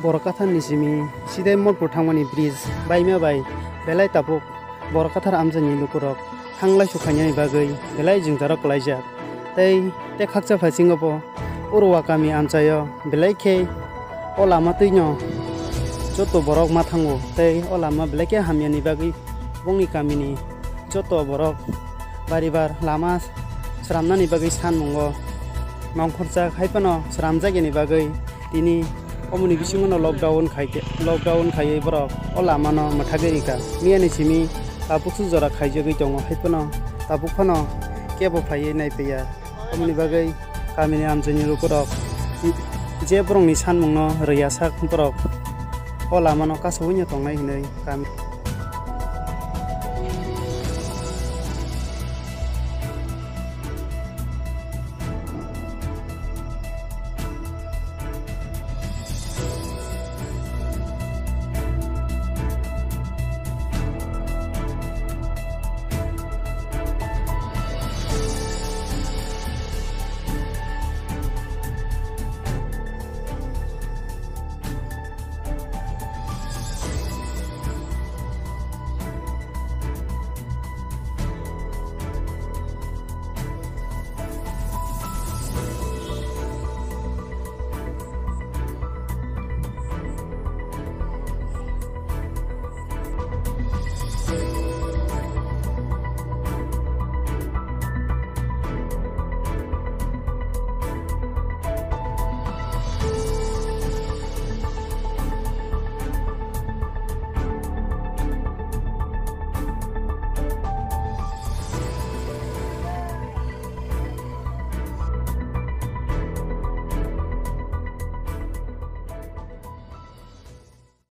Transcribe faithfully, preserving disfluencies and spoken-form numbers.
Borok Kathar ni simi Sidai Molpur thangmani bridge baima bai belai tabuk Borok Kathar amchaini lukurok thanglai sukhainani bagwi belai jwngjaro kwlaijak. Tei, tei khakcha phaisingo bo Uruwa kami amchaio belai khe o lama twino joto borok ma thango tei o lama belai khe hamyani bagwi bongni kamini joto borok baribar lama sramnani bagwi sanmungo nongkhorjak, hai phano sramjakni bagwi tini omoni bisingo no lockdown khai khe, lockdown khaiwi borok o lama no mwthagwi rikha. Miyani simi tabuk su jora khaijagwi tongo, hai phano tabuk phano kebo phaiwi naipaiya. Omoni bagwi kamini amchaini lukurok je borokni sanmungno rwya sak borok o lamano kasaui no tongnai hinwi kami